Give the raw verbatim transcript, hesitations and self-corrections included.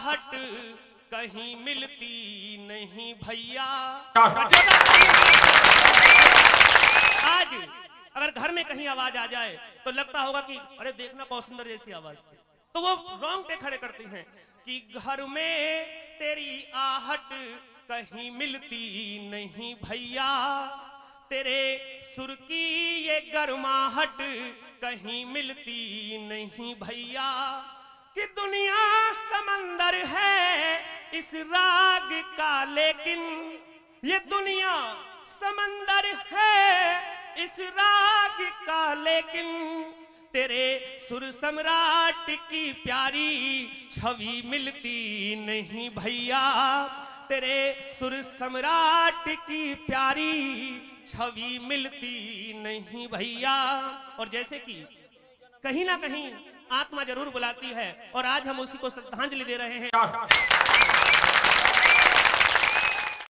हट कहीं मिलती नहीं भैया। आज अगर घर में कहीं आवाज आ जाए तो लगता होगा कि अरे देखना, बहुत सुंदर जैसी आवाज थी, तो वो रोंगटे खड़े करती हैं कि घर में तेरी आहट कहीं मिलती नहीं भैया, तेरे सुर की ये गर्माहट कहीं मिलती नहीं भैया। कि दुनिया समंदर है इस राग का, लेकिन ये दुनिया समंदर है इस राग का, लेकिन तेरे सुर सम्राट की प्यारी छवि मिलती नहीं भैया, तेरे सुर सम्राट की प्यारी छवि मिलती नहीं भैया। और जैसे कि कहीं ना कहीं आत्मा जरूर बुलाती है, और आज हम उसी को श्रद्धांजलि दे रहे हैं।